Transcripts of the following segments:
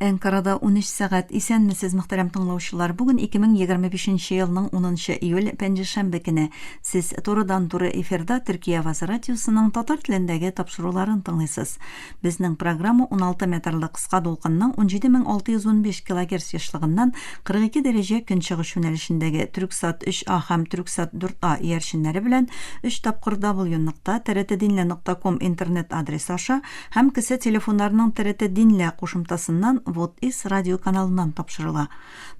Әнкарада 13 сәгать. Исәнмесез, мөхтәрәм тыңлаучылар. Бүген 2025 елның 10 июль, пәнҗешәмбе көне. Сез турыдан-туры эфирда Төркия Авазы радиосының татар телендәге тапшыруларын тыңлыйсыз. Безнең программа 16 метрлы кыска дулкынның 17615 килогерц ешлыгыннан 42 дәрәҗә көнчыгыш юнәлешендәге Түрксат 3А һәм Түрксат 4А иярченнәре белән 3 тапкыр W нокта TRTDinle нокта ком интернет адресы аша һәм кесә телефоннарының TRT Dinle кушымтасыннан Вот Ис радиоканалыннан тапшырыла.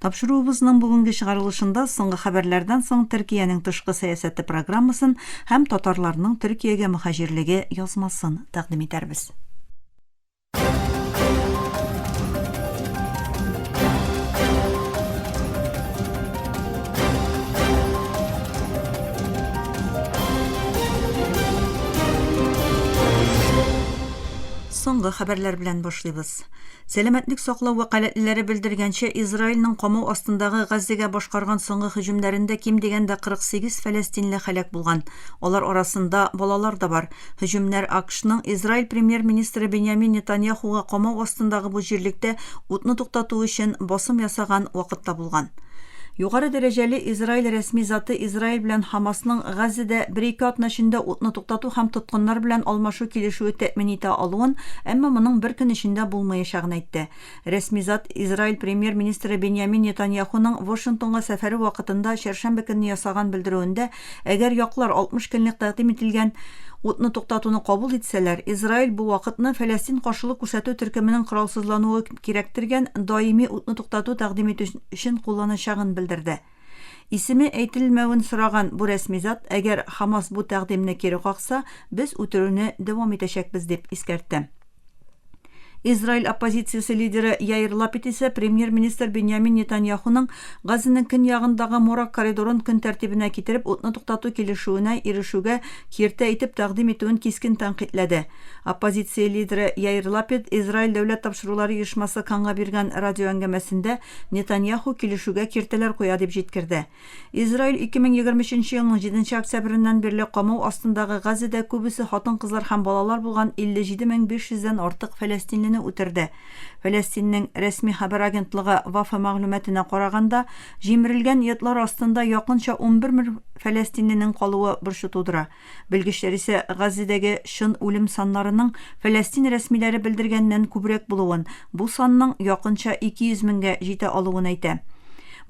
Тапшыруыбызның бүгенге чыгарылышында соңгы хәбәрләрдән соң Төркиянең тышкы сәясәте программасын һәм татарларның Төркиягә мөһаҗирлеге язмасын тәкъдим итәрбез. Соңгы хәбәрләр белән башлыйбыз. Сәламәтлек саклау вәкаләтлеләре белдергәнчә, Израильнең камау астындагы Газзәгә башкарган соңгы һөҗүмнәрендә ким дигәндә 48 фәләстинле һәлак булган. Алар арасында балалар да бар. Һөҗүмнәр АКШның Израиль премьер-министры Беньямин Нетаньяхуга камау астындагы бу җирлектә утны туктату өчен басым ясаган вакытта булган. Югары дәрәҗәле Израиль рәсми заты Израиль белән ХАМАСның Газзәдә бер-ике атна эчендә утны туктату һәм тоткыннар белән алмашу килешүе тәэмин итә алуын, әмма моның бер көн эчендә булмаячагын әйтте. Рәсми зат Израиль премьер-министры Беньямин Нетаньяхуның Вашингтонга сәфәре вакытында чәршәмбе көнне ясаган белдерүендә, әгәр яклар 60 көнлек тәкъдим ителгән утны туктатуны кабул итсәләр, Израиль бу вакытны Фәләстин каршылык күрсәтү төркеменең коралсызлануы кирәктергән даими утны туктату тәкъдим итү өчен кулланачагын белдерде. Исеме әйтелмәвен сораган бу рәсми зат, әгәр ХАМАС бу тәкъдимне кире какса, без үтерүне дәвам итәчәкбез, дип искәртте. Израиль оппозициясе лидеры Яир Лапид исә премьер-министр Беньямин Нетаньяхуның Газаның көньягындагы Мораг коридорын көн тәртибенә китереп утны туктату килешүенә ирешүгә киртә итеп тәкъдим итүен кискен тәнкыйтьләде. Оппозиция лидеры Яир Лапид Израиль дәүләт тапшырулары оешмасы Канга биргән радиоәңгәмәсендә Нетаньяху килешүгә киртәләр куя дип җиткерде. Израиль 2023 елның җиденче октябреннән бирле камау астындагы Газзәдә күбесе хатын-кызлар һәм балалар булган 57 500 дән артык фәләстинлене үтерде. Фәләстиннең рәсми хәбәр агентлыгы Вафа мәгълүматына караганда, җимерелгән йортлар астында якынча 11 мең фәләстинленең калуы борчу тудыра. Белгечләр исә Газзәдәге чын үлем саннарының Фәләстин рәсмиләре белдергәннән күбрәк булуын, бу санның якынча 200 меңгә җитә алуын әйтә.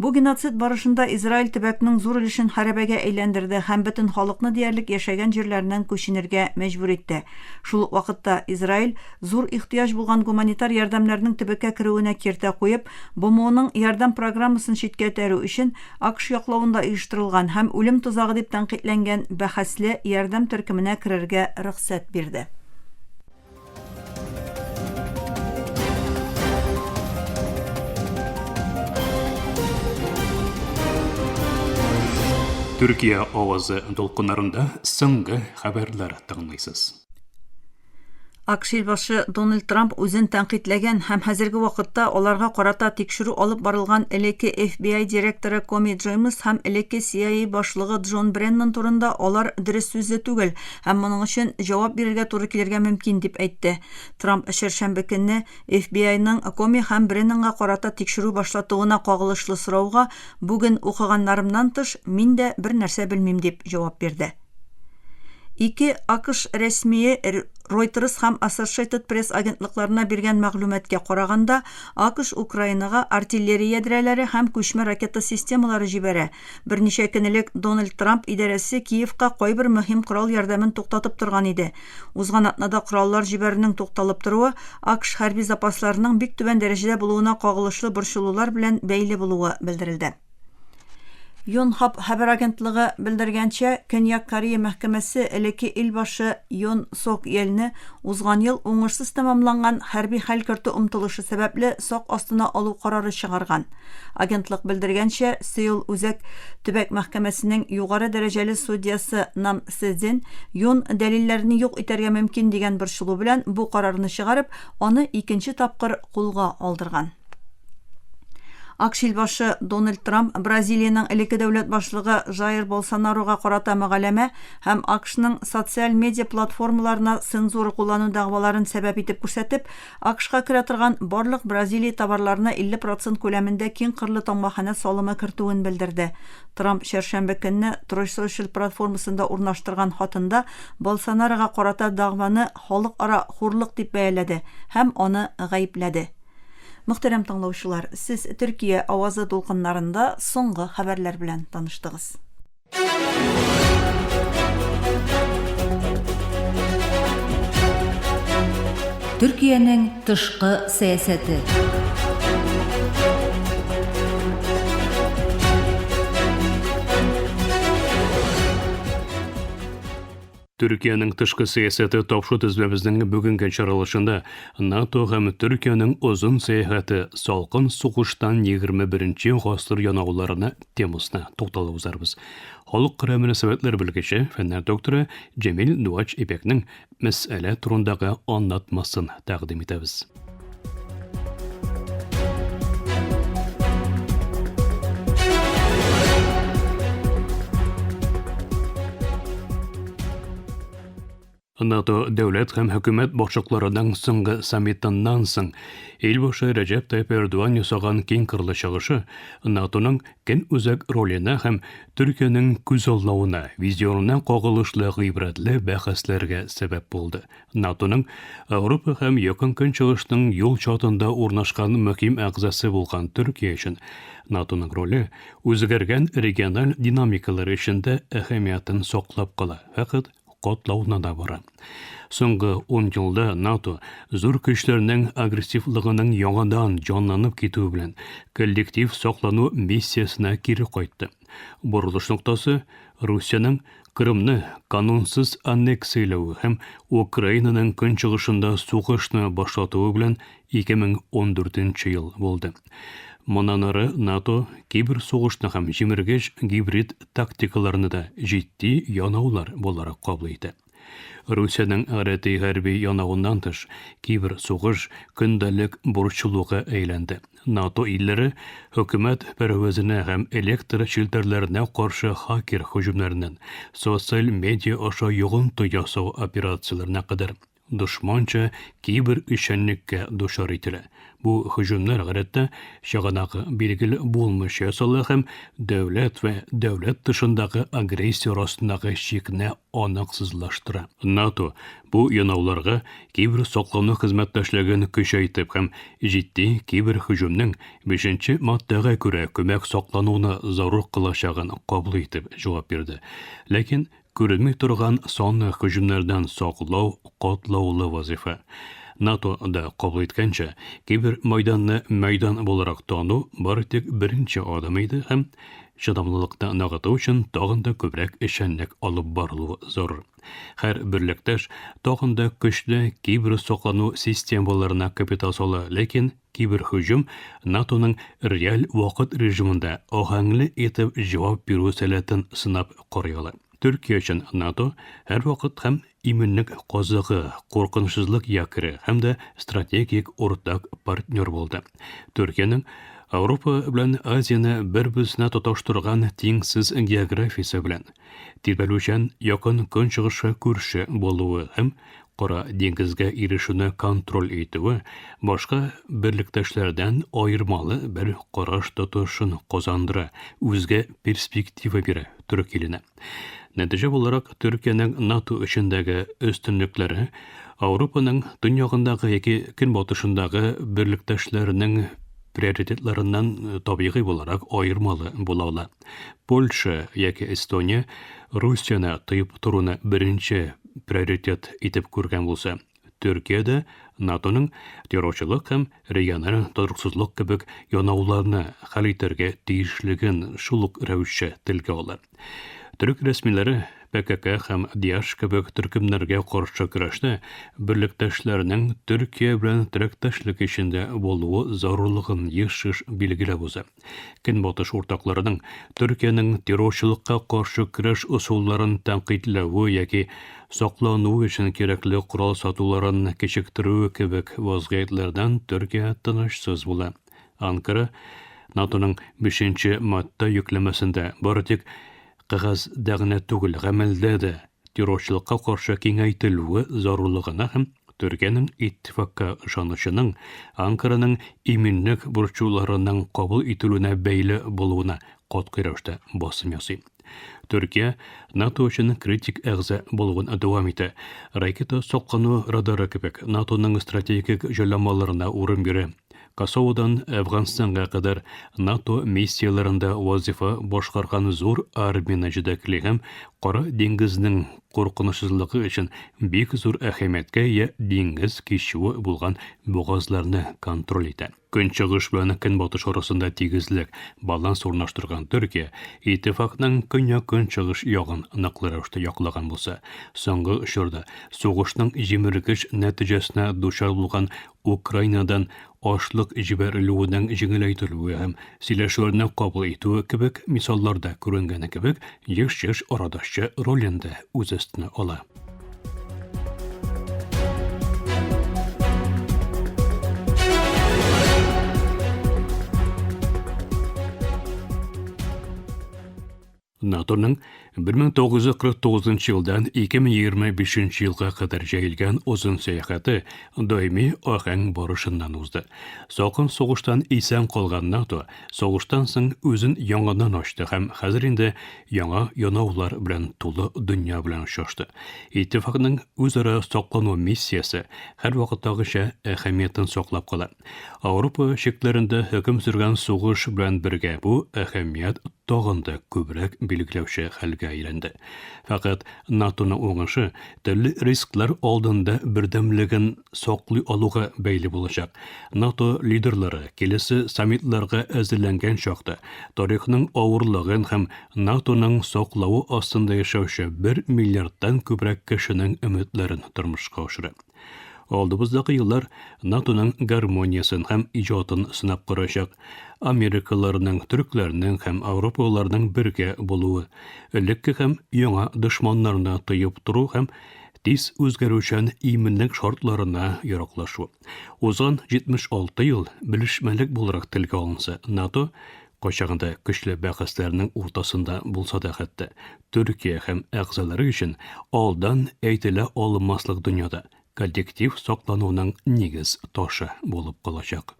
Бу геноцид барышында Израиль төбәкнең зур өлешен хәрабәгә әйләндерде һәм бөтен халыкны диярлек яшәгән җирләреннән күченергә мәҗбүр итте. Шул ук вакытта Израиль, зур ихтыяҗ булган гуманитар ярдәмнәрнең төбәккә керүенә киртә куеп, БМОның ярдәм программасын читкә этәрү өчен АКШ яклавында оештырылган һәм үлем тозагы дип тәнкыйтьләнгән бәхәсле ярдәм төркеменә керергә рөхсәт бирде. Төркия авазы дулкыннарында соңгы хәбәрләр тыңлыйсыз. АКШ илбашы Дональд Трамп үзен тәнкыйтьләгән һәм хәзерге вакытта аларга карата тикшерү алып барылган элекке FBI директоры Коми Джеймс һәм элекке CIA башлыгы Джон Бреннан турында алар дөрес сүзле түгел һәм моның өчен җавап бирергә туры килергә мөмкин дип әйтте. Трамп чәршәмбе көнне FBI-ның Коми һәм Бреннанга карата тикшерү башлатуына кагылышлы сорауга бүген укыганнарымнан тыш мин дә бернәрсә белмим дип җавап бирде. Ике АКШ рәсмие Reuters һәм Associated Press агентлыкларына биргән мәгълүматка караганда, АКШ Украинага артиллерия ядрәләре һәм күчмә ракета системалары җибәрә. Берничә көн элек Дональд Трамп идарәсе Киевка кайбер мөһим корал ярдәмен туктатып торган иде. Узган атнада кораллар җибәрүнең тукталып торуы АКШ хәрби запасларының бик түбән дәрәҗәдә булуына кагылышлы борчылулар белән бәйле булуы белдерелде. Йонхап хәбәр агентлыгы белдергәнчә, Көньяк Корея мәхкәмәсе элекке илбашы Юн Сок Ельне узган ел уңышсыз тәмамланган хәрби хәл кертү омтылышы сәбәпле сак астына алу карары чыгарган. Агентлык белдергәнчә, Сеул Үзәк төбәк мәхкәмәсенең югары дәрәҗәле судьясы Нам Седзин Юн дәлилләрне юк итәргә мөмкин дигән борчылу белән бу карарны чыгарып, аны икенче тапкыр кулга алдырган. АКШ илбашы Дональд Трамп Бразилиянең элекке дәүләт башлыгы Жаир Болсонаруга карата мөгаләмә һәм АКШның социаль медиа платформаларына цензура куллану дәгъваларын сәбәп итеп күрсәтеп, АКШка керә торган барлык Бразилия товарларына 50 процент күләмендә киң кырлы тамгаханә салымы кертүен белдерде. Трамп чәршәмбе көнне Truth Social платформасында урнаштырган хатында Болсонарога карата дәгъваны халыкара хурлык дип бәяләде һәм аны гаепләде. Мөхтәрәм тыңлаучылар, сез Төркия авазы дулкыннарында соңгы хәбәрләр белән таныштыгыз. Төркиянең тышкы сәясәте. Төркиянең тышкы сәясәте тапшу төзмәбезнең бүгенге чаралышында НАТО һәм Төркиянең озын сәяхәте салкын сугыштан 21 гасыр янауларына темасына тукталып узарбыз. Халыкара мөнәсәбәтләр белгече, фәннәр докторы Җәмил Дуач Ипекнең мәсьәлә турындагы аңлатмасын тәкъдим итәбез. НАТО дәүләт һәм хөкүмәт башлыкларының соңгы саммитыннан соң Илбашы Рәҗәп Тайып Эрдоган ясаган киң кырлы чыгышы НАТОның көн үзәк роленә һәм Төркиянең күзаллавына, визионына кагылышлы гыйбрәтле бәхәсләргә сәбәп булды. НАТОның Ауропа һәм Якын Көнчыгышның юл чатында урнашкан мөһим әгъзасы булган Төркия өчен НАТОның роле үзгәргән региональ динамикалар эчендә әһәмиятен саклап кала, фәкать катлаулана да бара. Соңгы ун елда НАТО зур көчләрнең агрессивлыгының яңадан җанланып китүе белән коллектив саклану миссиясенә кире кайтты. Борылыш ноктасы Русиянең Кырымны канунсыз аннексияләве һәм Украинаның көнчыгышында сугышны башлатуы белән 2014 ел булды. Моннан ары НАТО киберсугышны һәм җимергеч гибрид тактикаларны да җитди янаулар буларак кабул итә. Русиянең гадәти хәрби янавыннан тыш, киберсугыш көндәлек борчылуга әйләнде. НАТО илләре хөкүмәт пәрәвезенә һәм электр челтәрләренә каршы хакер һөҗүмнәреннән социаль медиа аша йогынты ясау операцияләренә кадәр дошманча кибер эшчәнлеккә дучар ителә. Бу һөҗүмнәр гадәттә чыганагы билгеле булмыйча ясала һәм дәүләт вә дәүләт тышындагы агрессия арасындагы чикне аныксызлаштыра. НАТО бу янауларга киберсаклану хезмәттәшлеген көчәйтеп һәм җитди киберһөҗүмнең бишенче маддәгә күрә күмәк саклануны зарур кылачагын кабул итеп җавап бирде. Ләкин Күренми торган санлы һөҗүмнәрдән саклау катлаулы вазыйфа. НАТО да кабул иткәнчә, кибер майданны мәйдан буларак тану бары тик беренче адым иде һәм чыдамлылыкны ныгыту өчен тагын да күбрәк эшчәнлек алып барылуы зарур. Һәр берлектәш тагын да көчле киберсаклану системаларына капитал сала, ләкин Киберһөҗүм НАТОның реаль вакыт режимында аһәңле итеп җавап бирү сәләтен сынап карый ала. Төркия өчен НАТО һәрвакыт һәм иминлек казыгы, куркынычсызлык якоре һәм дә стратегик уртак партнер булды. Төркиянең Ауропа белән Азияне бер-берсенә тоташтырган тиңсез географиясе белән тирбәлүчән Якын Көнчыгышка күрше булуы һәм Кара диңгезгә ирешүне контроль итүе башка берлектәшләрдән аермалы бер караш тотышын казандыра, үзгә перспектива бирә төрек иленә. Нәтиҗә буларак, Төркиянең НАТО эчендәге өстенлекләре Ауропаның төньягындагы яки көнбатышындагы берлектәшләренең приоритетларыннан табигый буларак аермалы була ала. Польша яки Эстония Русияне тыеп торуны беренче приоритет итеп күргән булса, Төркия дә НАТОның террорчылык һәм региональ тотрыксызлык кебек янауларны хәл итәргә тиешлеген шул ук рәвешчә телгә ала. Төрек рәсмиләре ПКК һәм ДИАШ кебек төркемнәргә каршы көрәштә берлектәшләренең Төркия белән терәктәшлек эчендә булуы зарурлыгын еш-еш билгеләп уза. Көнбатыш уртакларының Төркиянең террорчылыкка каршы көрәш ысулларын тәнкыйтьләве яки саклану өчен кирәкле корал сатуларын кичектерүе кебек вазгыятьләрдән Төркия тынычсыз була. Анкара НАТОның бишенче маддә йөкләмәсендә бары тик кәгазьдә генә түгел, гамәлдә дә террорчылыкка каршы киңәйтелүе зарурлыгына һәм Төркиянең иттифакка ышанычының Анкараның иминлек борчуларының кабул ителүенә бәйле булуына катгый рәвештә басым ясый. Төркия НАТО өчен критик әгъза булуын дәвам итә. Ракета саклану радары кебек НАТОның стратегик җайланмаларына урын бирә. Косоводан Әфганстанга кадәр НАТО миссияләрендә вазифа башкарган зур армияне җитәкли һәм Кара диңгезнең куркынычсызлыгы өчен бик зур әһәмияткә ия диңгез кичүе булган бугазларны контроль итә. Көнчыгыш белән Көнбатыш арасында тигезлек, баланс урнаштырган Төркия, Иттифакның көньяк-көнчыгыш ягын ныклы рәвештә яклаган булса, соңгы чорда сугышның җимергеч нәтиҗәсенә дучар булган Украинадан ашлык җибәрелүенең җиңеләйтелүе һәм сөйләшүләрне кабул итүе кебек мисалларда күренгәне кебек, еш-еш арадашчы ролен дә үз өстенә ала. НАТОның 1949 елдан 2025 елга кадәр җәелгән озын сәяхәте даими аһәң барышыннан узды. Салкын сугыштан исән калган НАТО сугыштан соң үзен яңадан ачты һәм хәзер инде яңа янаулар белән тулы дөнья белән очрашты. Иттифакның үзара саклану миссиясе һәрвакыттагыча әһәмиятен саклап кала. Ауропа чикләрендә хөкем сөргән сугыш белән бергә бу әһәмият тагын да күбрәк билгеләүче хәлгә әйләнде. Фәкать НАТОның уңышы төрле рисклар алдында бердәмлеген саклый алуга бәйле булачак. НАТО лидерлары киләсе саммитларга әзерләнгән чакта тарихның авырлыгын һәм НАТОның саклавы астында яшәүче бер миллиардтан күбрәк кешенең өметләрен тормышка ашыра. Алдыбыздагы еллар НАТОның гармониясен һәм иҗатын сынап караячак. Америкаларның, төркләрнең һәм ауропалыларның бергә булуы, элекке һәм яңа дошманнарны тыеп тору һәм тиз үзгәрүчән иминлек шартларына яраклашу. Узган 76 ел белешмәлек буларак телгә алынса, НАТО кайчагында көчле бәхәсләрнең уртасында булса да хәтта Төркия һәм әгъзалары өчен алдан әйтелә алмаслык дөньяда коллектив саклануның нигез ташы булып калачак.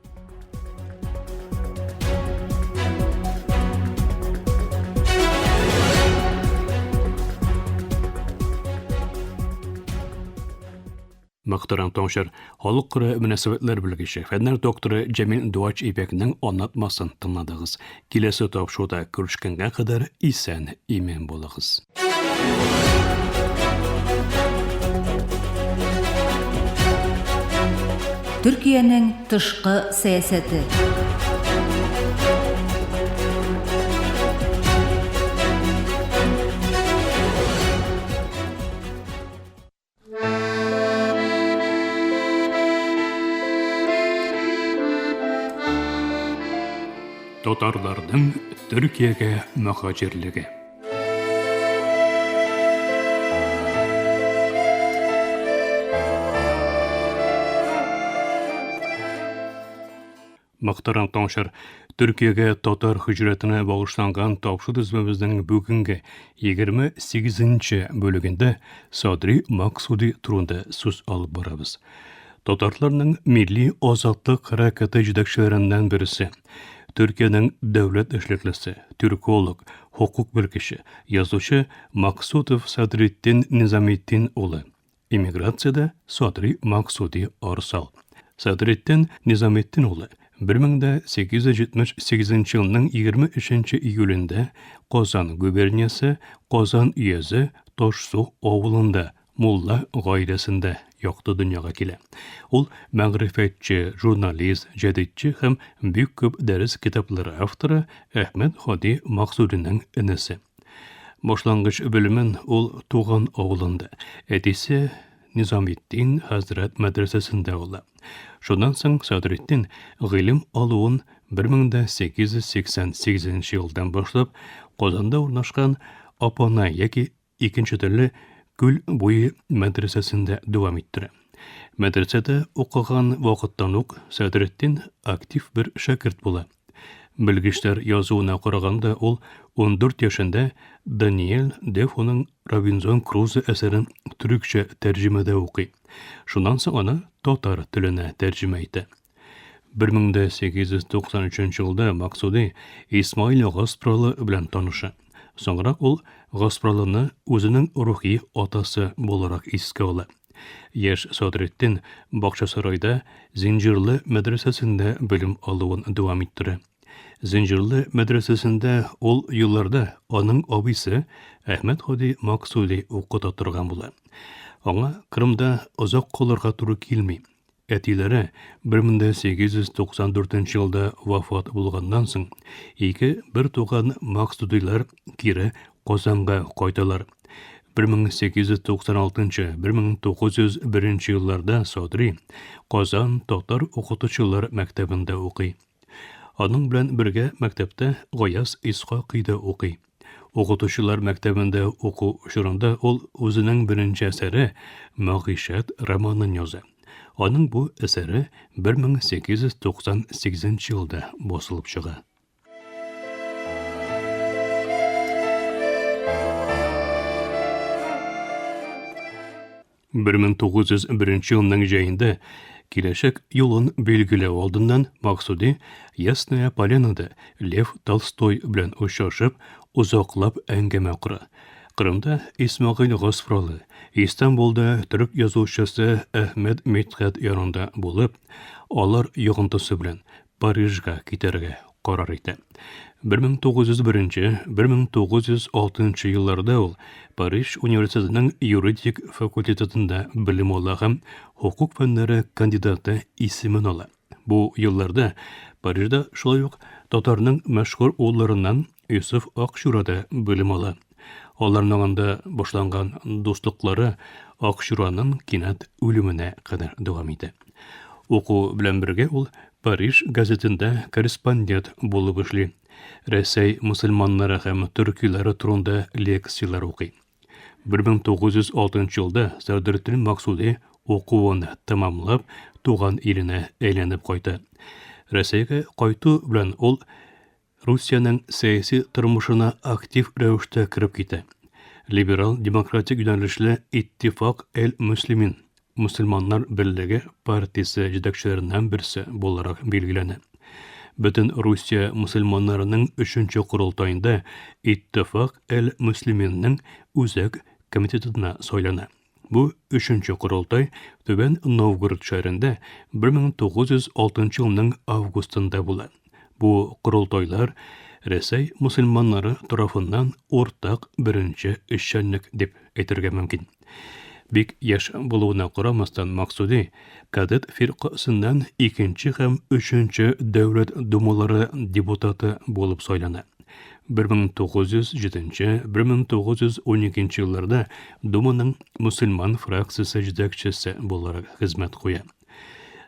Мөхтәрәм тыңлаучылар, халыкара мөнәсәбәтләр белгече, фәннәр докторы Җәмил Дуач Ибәкнең аңлатмасын тыңладыгыз. Киләсе тапшыруда күрешкәнгә кадәр исән имин булыгыз. Төркиянең тышкы сәясәте. Татарларның Төркиягә мөһаҗирлеге. Мөхтәрәм тыңлаучылар, Төркиягә татар һиҗрәтенә багышланган тапшыру төзмәбезнең бүгенге 28 нче бүлегендә Садри Максуди турында сүз алып барабыз. Татарларның милли азатлык хәрәкәте җитәкчеләреннән берсе, Төркиянең дәүләт эшлеклесе, тюрколог, хокук белгече, язучы Максутов Садретдин Низаметдин улы. Эмиграциядә Садри Максуди Арсал. Садретдин Низаметдин улы 1878 елның 23 июлендә Казан губерниясе Казан өязе Ташсу авылында мулла гаиләсендә якты дөньяга килә. Ул мәгърифәтче, журналист, җәдитче һәм бик күп дәрес китаплары авторы Әхмәт Һади Максудиның энесе. Башлангыч белемен ул туган авылында, әтисе Низаметдин хәзрәт мәдрәсәсендә ала. Шуннан соң Садретдин гыйлем алуын 1888 елдан башлап Казанда урнашкан Апанай яки икенче төрле Күл буе мәдрәсәсендә дәвам иттерә. Мәдрәсәдә укыган вакыттан ук Садретдин актив бер шәкерт була. Белгечләр язуына караганда, ул 14 яшендә Даниэль Дефоның Робинзон Крузо әсәрен төрекчә тәрҗемәдә укый. Шуннан соң аны татар теленә тәрҗемә итә. 1893 елда Максуди Исмаил Гаспралы белән таныша. Соңрак ул Гаспралыны үзенең рухи атасы буларак искә ала. Яшь Садретдин Бакчасарайда Зинҗирле мәдрәсәсендә белем алуын дәвам иттерә. Зинҗирле мәдрәсәсендә ул елларда аның абыйсы Әхмәт Һади Максуди укыта торган була. Аңа Кырымда озак калырга туры килми. Әтиләре 1894 елда вафат булганнан соң, ике бертуган Максудилар кире Казанга кайталар. 1896-1901 елларда Садри Казан татар укытучылар мәктәбендә укый. Аның белән бергә мәктәптә Гаяз Исхакый да укый. Укытучылар мәктәбендә уку чорында ул үзенең беренче әсәре Мәгыйшәт романын яза. Аның бу әсәре 1898 елда басылып чыга. 1901 елның җәендә киләчәк юлын билгеләү алдыннан Максуди Ясная Полянада Лев Толстой белән очрашып, озаклап әңгәмә кора. Кырымда Исмәгыйль Госфралы, Истанбулда төрек язучысы Әхмәт Мидхәт янында булып, алар йогынтысы белән Парижга китәргә карар итә. 1901-1906 елларда ул Париж университетының юридик факультетында белем ала һәм хокук фәннәре кандидаты исемен ала. Бу елларда Парижда шулай ук татарның мәшһүр улларыннан Йосыф Акчура да белем ала. Аларның анда башланган дуслыклары Акчураның кинәт үлеменә кадәр дәвам итә. Уку белән бергә ул Париж газетында корреспондент булып эшли. Рәсәй мөселманнары һәм төркиләре турында лекцияләр укый. 1906 елда Садретдин Максуди укуын тәмамлап, туган иленә әйләнеп кайта. Рәсәйгә кайту белән ул Русиянең сәяси тормышына актив рәвештә кереп китә. Либерал-демократик юнәлешле Иттифак эль-Мөслимин, Мөселманнар берлеге партиясе җитәкчеләреннән берсе буларак билгеләнә. Бөтен Русия мөселманнарының өченче корылтаенда Иттифак эль-Мөслиминнең үзәк комитетына сайлана. Бу өченче корылтай Түбән Новгород шәһәрендә 1906 елның августында була. Бу корылтайлар Рәсәй мөселманнары тарафыннан уртак беренче эшчәнлек дип әйтергә мөмкин. Бик яшь булуына карамастан, Максуди кадет фиркасыннан икенче һәм өченче дәүләт думалары депутаты булып сайлана. 1907-1912 елларда Думаның мөселман фракциясе җитәкчесе буларак хезмәт куя.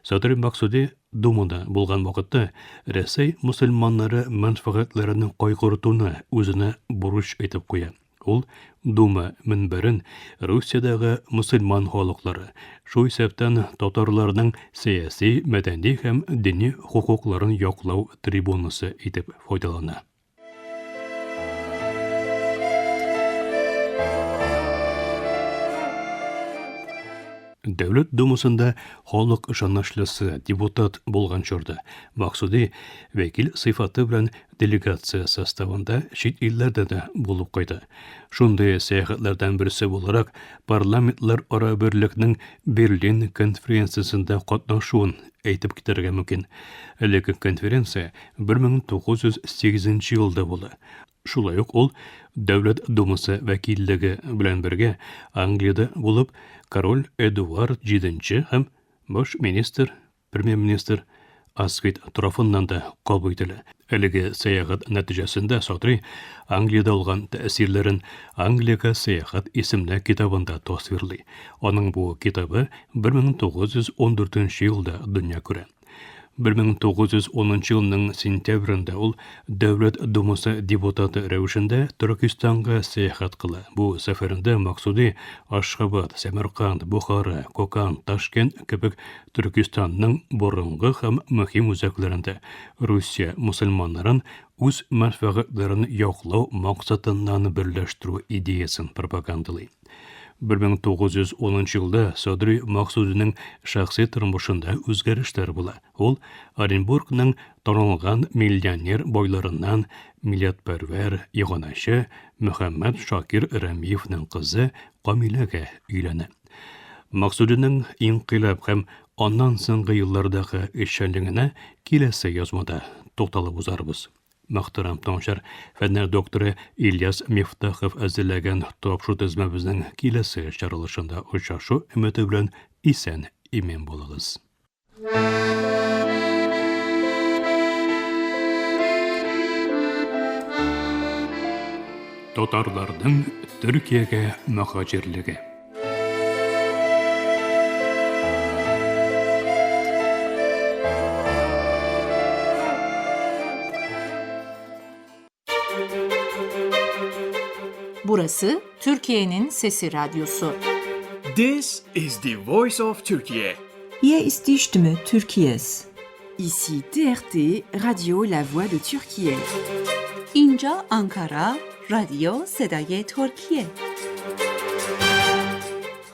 Садри Максуди Думада булган вакытта Рәсәй мөселманнары мәнфәгатьләрен кайгыртуны үзенә бурыч итеп куя. Ул Дума мөнбәрен Русиядәге мөселман халыклары, шул исәптән татарларның сәяси, мәдәни һәм дини хокукларын яклау трибунасы итеп файдалана. Дәүләт Думасында халык ышанычлысы депутат булган чорда Максуди вәкил сыйфаты белән делегация составында чит илләрдә дә булып кайта. Шундый сәяхәтләрдән берсе буларак парламентларара берлекнең Берлин конференциясендә катнашуын әйтеп китәргә мөмкин. Әлеге конференция 1908 елда була. Шулай ук ул Дәүләт Думасы вәкиллеге белән бергә Англиядә булып, король Эдуард VII һәм баш министр, премьер-министр Асквит тарафыннан да кабул ителә. Әлеге сәяхәт нәтиҗәсендә Садри Англиядә алган тәэсирләрен Англиягә сәяхәт исемле китабында тасвирлый. Аның бу китабы 1914 елда дөнья күрә. 1910 елның сентябрендә ул Дәүләт Думасы депутаты рәвешендә Төркестанга сәяхәт кыла. Бу сәфәрендә Максуди Ашхабад, Сәмәрканд, Бохара, Коканд, Ташкент кебек Төркестанның борынгы һәм мөһим үзәкләрендә Русия мөселманнарын үз мәнфәгатьләрен яклау максатыннан берләштерү идеясен пропагандалый. 1910 елда Садри Максудиның шәхси тормышында үзгәрешләр була. Ул Оренбургның танылган миллионер байларыннан милләтпәрвәр иганәче Мөхәммәд Шакир Рәмиевның кызы Камиләгә өйләнә. Максудиның инкыйлаб һәм аннан соңгы еллардагы эшчәнлегенә киләсе язмада тукталып узарбыз. Мөхтәрәм тыңлаучылар, фәннәр докторы Ильяс Мифтахов әзерләгән тапшыру тезмәбезнең киләсе чыгарылышында очрашу өмете белән исән имин булыгыз. Татарларның Төркиягә мөһаҗирлеге. Burası Türkiye'nin Sesi Radyosu. This is the voice of Turkey. Hier ist die Stimme Türkiye's. Ici TRT, Radio La Voix de Türkiye. اینجا آنکارا رادیو صدای ترکیه.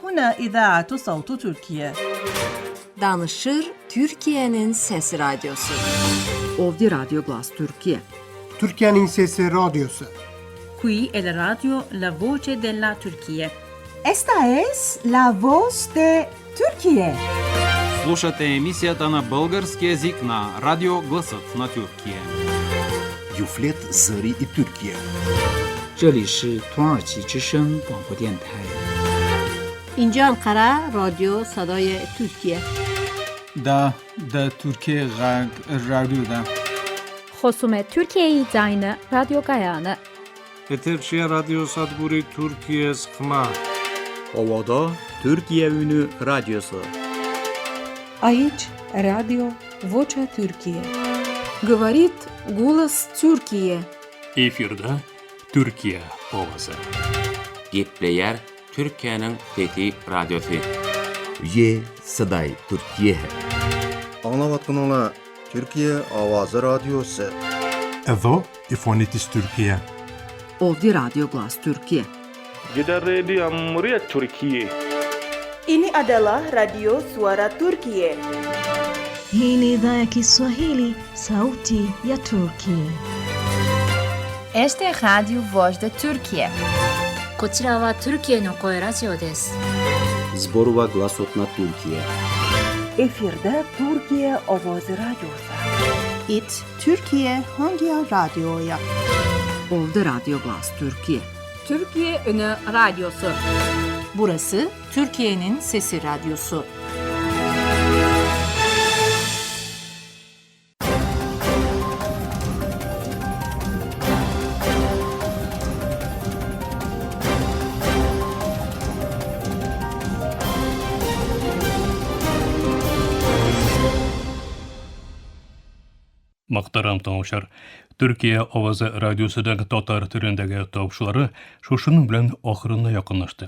هنا إذاعة صوت تركيا. Danışır Türkiye'nin Sesi Radyosu. Ovdi Radyo Glas Türkiye. Türkiye'nin Sesi Radyosu. Qui è la radio La Voce della Turchia. Esta es la voz de Türkiye. Слушате емисията на български език на Радио Гласът на Тюркия. Юфлет Зари и Türkiye. 这里是土耳其之声广播电台。 اینجا انقره رادیو صدای ترکیه. دا د ترکیې غږ راډیو ده. խոսում է Թուրքիայի ձայնը ռադիոկայանը։ Եթերշիա ռադիոսადგուրի Թուրքիես խմա։ Ovada Türkiye Ünü Radyosu. Aici Radio Vocea Türkiye. Говорит голос Türkiye. Efirde Türkiye Owazy. Gepleýär Türkiýäniň Sesi Radiosy. Ye Sıday Türkiye. Аңлаватканыңла Türkiye Owazy Radiosu. Εδώ η φωνή της Τουρκία. Ovdi Radyo Glas Türkiye. Gidan rediyon muryar Turkiyya. Ini adalah Radio Suara Turkiye. Hii ni idhaa ya Kiswahili, sauti ya Turki. Esta é Rádio Voz da Turquia. こちらはトルキエの声ラジオです。 Зборува гласот на Туркија. Efirde Türkiye Ovozi Radyosu. It Türkiye Hangi Radyo'ya? Ovdi Radyo Glas Türkiye. Türkiye Ünü Radyosu. Burası Türkiye'nin Sesi Radyosu. Мөхтәрәм тыңлаучылар, Төркия авазы радиосының татар телендәге тапшырулары шушының белән ахырына якынлашты.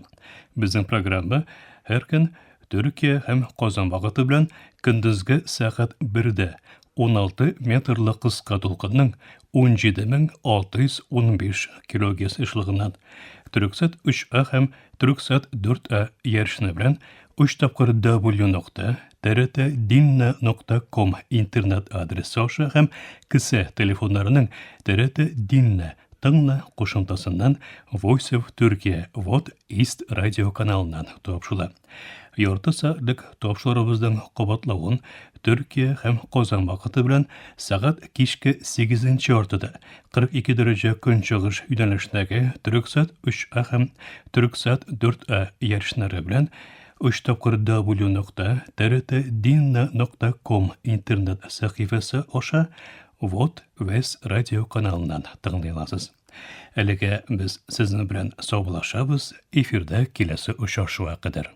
Безнең программа һәр көн Төркия һәм Казан вакыты белән көндезге сәгать 1дә 16 метрлы кыска дулкынның 17615 килогерц ешлыгыннан Төрексат 3А һәм Төрексат 4А ярышны белән 3 тапкыр W нокта trtdinna нокта ком интернет адресы аша һәм кесә телефоннарының TRT Dinle тыңла кушымтасыннан Voice of Turkey Vot East радио каналыннан тапшыла. Ярты сәгатьлек тапшырубызның кабатлавын Төркия һәм Казан вакыты белән сәгать кичке 8 яртыда 42 дәрәҗә көнчыгыш юнәлешендәге Төрексат 3А һәм Төрексат 4А ярышлары белән 3 тапкыр W нокта trtdinna нокта ком интернет сәхифәсе аша Вот Вес радио каналыннан тыңлый аласыз. Әлегә без сезнең белән саубуллашабыз, эфирда киләсе очрашуга кадәр.